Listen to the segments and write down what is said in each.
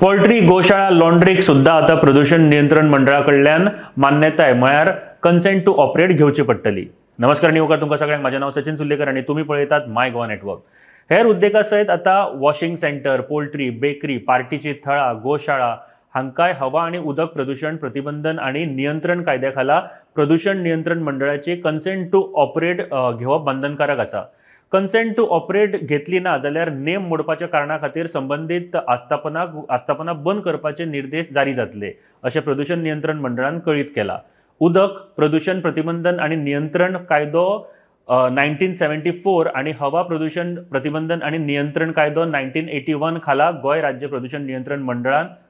Poultry, गोशाळा, लॉन्ड्रीक सुद्दां आतां प्रदूशण नियंत्रण मंडळा कडल्यान मान्यताय म्हळ्यार कन्सेंट टू ऑपरेट घेवची पडटली. नमस्कार निवकार तुमकां सगळ्यांक, म्हाजें नांव सचिन सुर्लेकर आनी तुमी पळयतात माय गोवा नेटवर्क. हेर उद्देगा सयत आतां वॉशिंग सेंटर, पोल्ट्री, बेकरी, पार्टीची थळां, गोशाळा हांकांय हवा आनी उदक प्रदूशण प्रतिबंधन आनी नियंत्रण कायद्या खाला प्रदूशण नियंत्रण मंडळाची कन्सेंट टू ऑपरेट घेवप बंधनकारक आसा. कन्सेंट टू ऑपरेट घेतली ना जाल्यार नेम मोडपाच्या कारणा खातीर संबंदीत आस्थापना बंद करपाचे निर्देश जारी जातले अशें प्रदूशण नियंत्रण मंडळान कळीत केलां. उदक प्रदूशण प्रतिबंधन आनी नियंत्रण कायदो 1974 आनी हवा प्रदूशण प्रतिबंधन आनी नियंत्रण कायदो 1981 खाला गोंय राज्य प्रदूशण नियंत्रण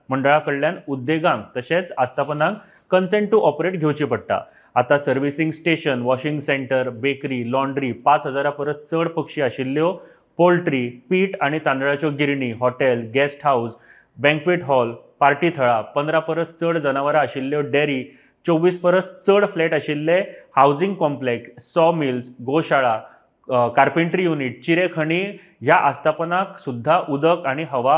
मंडळा कडल्यान उद्देगांक तशेंच आस्थापनांक कन्सेंट टू ऑपरेट घेवची पडटा. आतां servicing station, washing centre, bakery, laundry, 5,000 परस चड पक्षी आशिल्ल्यो पोल्ट्री, पीठ आनी तांदळाच्यो गिरणी, hotel, guest house, banquet hall, party थळां, 15 परस चड जनावरां आशिल्ल्यो डेअरी, 24 परस चड फ्लॅट आशिल्ले हावजींग कॉम्प्लेक्स, सॉ मिल्स, गोशाळा, कार्पेंट्री युनीट, चिरे खणी ह्या आस्थापनाक सुद्दां उदक आनी हवा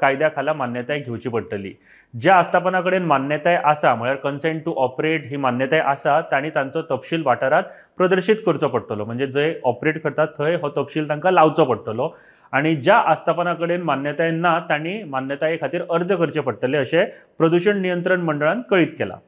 कायद्या खाला मान्यताय घेवची पडटली. ज्या आस्थापना कडेन मान्यताय आसा म्हळ्यार कन्सेंट टू ऑपरेट ही मान्यताय आसा तांणी तांचो तपशील वाठारांत प्रदर्शीत करचो पडटलो, म्हणजे जंय ऑपरेट करतात थंय हो तपशील तांकां लावचो पडटलो. आनी ज्या आस्थापना कडेन मान्यताय ना तांणी मान्यताये खातीर अर्ज करचे पडटले अशें प्रदूशण नियंत्रण मंडळान कळीत केलां.